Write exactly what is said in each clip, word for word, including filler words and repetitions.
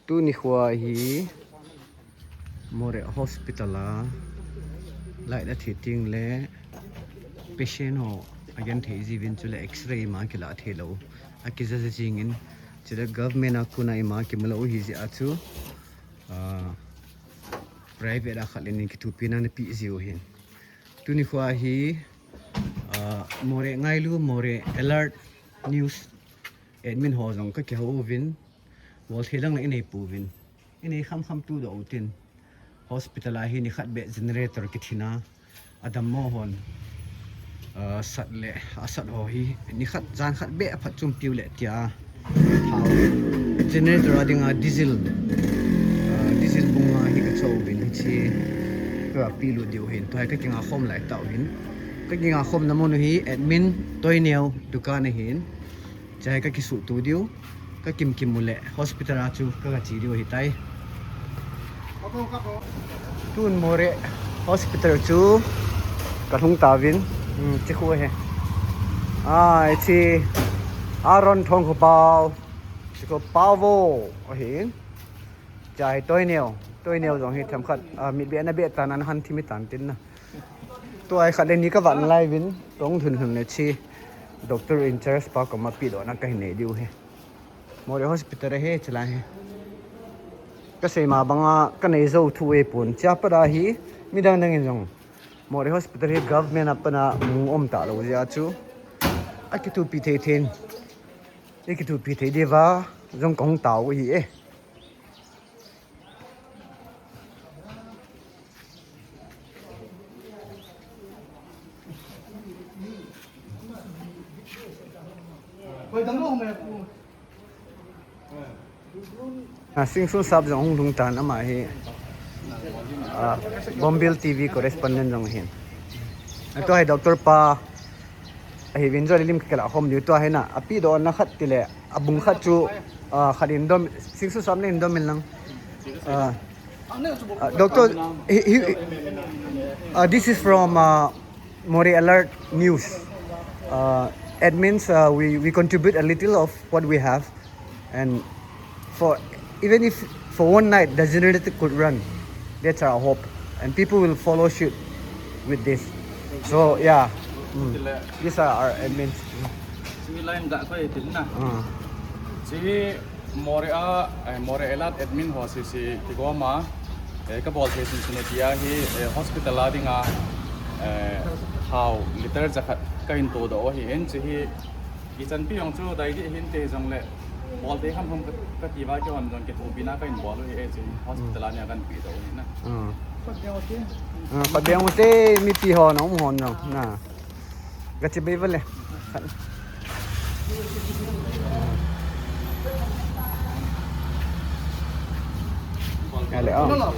Tuni khoa hi Moreh Hospital a light athi teng le patient ho agenthei jiuvin chule X-ray ima kilah theilou akija jingin, chule government a kona ima kimu lou ahi jeh a chu, ah, private a khat le ni kithopina napeh jiu ahin. Tuni khoa hi, ah, Moreh ngailu, Moreh Alert News admin ho jong kakihou uvin, bolthei lang le inei pouvin, inei khamkham tu doh utin. Hospital a hi nikhat beh generator kithina, adammo hon, ah, sat le asat ho hi nikhat jan khat beh aphatchompiu le tia generator a dinga diesel, ah, diesel bung nga hi kacho uvin hiche kapelut diu ahin, tua hi kakinga khom lai tah uvin. Kakinga khomna mun u hi admin Toineo dukan ahin. Chai kakisuhto diu, kakimkim u le hospital a chu kagache diu ahitai. Tun Moreh Hospital chu kalhung tauvin, hmm, chikhu hi. Ah, hiche Aaron Thongkhopao, chikhu Pao vo ahin. Chai Toineo, Toineo jong hi themkhat, ah, mitbehna beh tan, ana hanthim tan tin na. Tua hi khat le ni kavat nalai uvin, kahung lhun lhun le hiche doctor in charge pa koma pedohna kahin nei diu ahi. Moreh Hospital ahi chulai hi. Kasei ma banga kanei jou thu ahipon, chea pat a hi midang dang in jong Moreh Hospital hi government a pat a mu um talou jeh a chu akithopi thei thei in, ikithopi thei diuva jong kahung tao u ahi e. Ah, Singson sap jong hung lhung tan, ama hi, ah, Bombil T V correspondent jong ahin. Tua hi doctor pa ahiuvin, chule lim kakilah khom diu tua hi na, apedohna khat tile abung khat chu, ah, khat in dom, Singson sap in dom in lang. Ah, ah, doctor, he, he, ah, this is from, ah, Moreh Alert News. Uh, admins, uh, we, we contribute a little of what we have, and for, even if for one night the generator could run, that's our hope, and people will follow suit with this. So yeah, mm, these are our admins. Chimi line ga koi tin na. Ah. Chi Moreh a, eh, Moreh Alert admin ho sese kigoma, eh, kabol thei sunsun tia hi, eh, hospital a dinga, eh, thao liter jakhat kahin todoh u ahin, chi hi kichanpi jong chu dai dih hinte jongle, bol thei ham ham ka, kati uva kihon jong kithopina kahin bol u ahi e, chi hospital a dinga kahin pedoh u ahi na. Ah. Ah, pabeng ute, mipi ho na um hon jong na. Gachi bei vale. Ale, oh.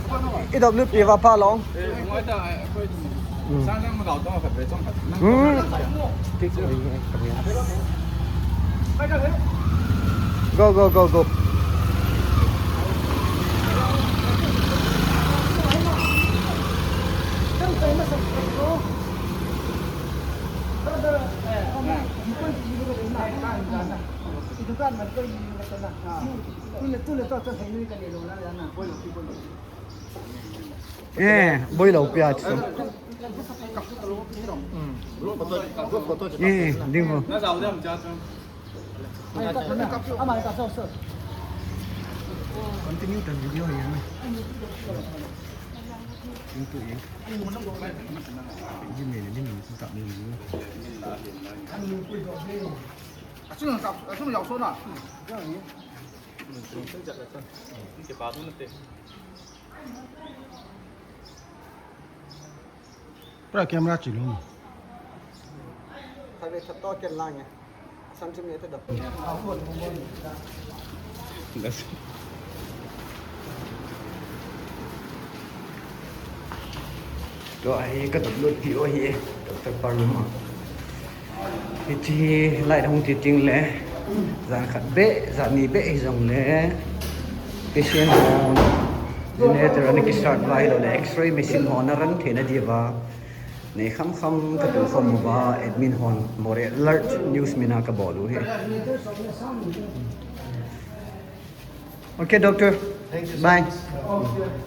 I dop lut pi va pa long. Hmm. Hmm. Go, go, go, go. Eh, boi lou pia chu. Eh, ding ho. Continue the video here na. Into it. Jin ne, jin ne, jin ne. Pura camera chilu. Thave thatto ken lang e. San chim ne te dap. Tua hi ka dap lut pi u ahi, doctor pa room a. Hiche hi light hung thi teng le, jan khat beh, jan ni beh hijongle, patient ho generator ana ki start uva ahilou le, X-ray machine ho ana run theina diuva nei kham kham ka tou khom uva, admin hon Moreh Alert News mina ka bol u ahi. Okay, doctor. Thank you so Bye. Much.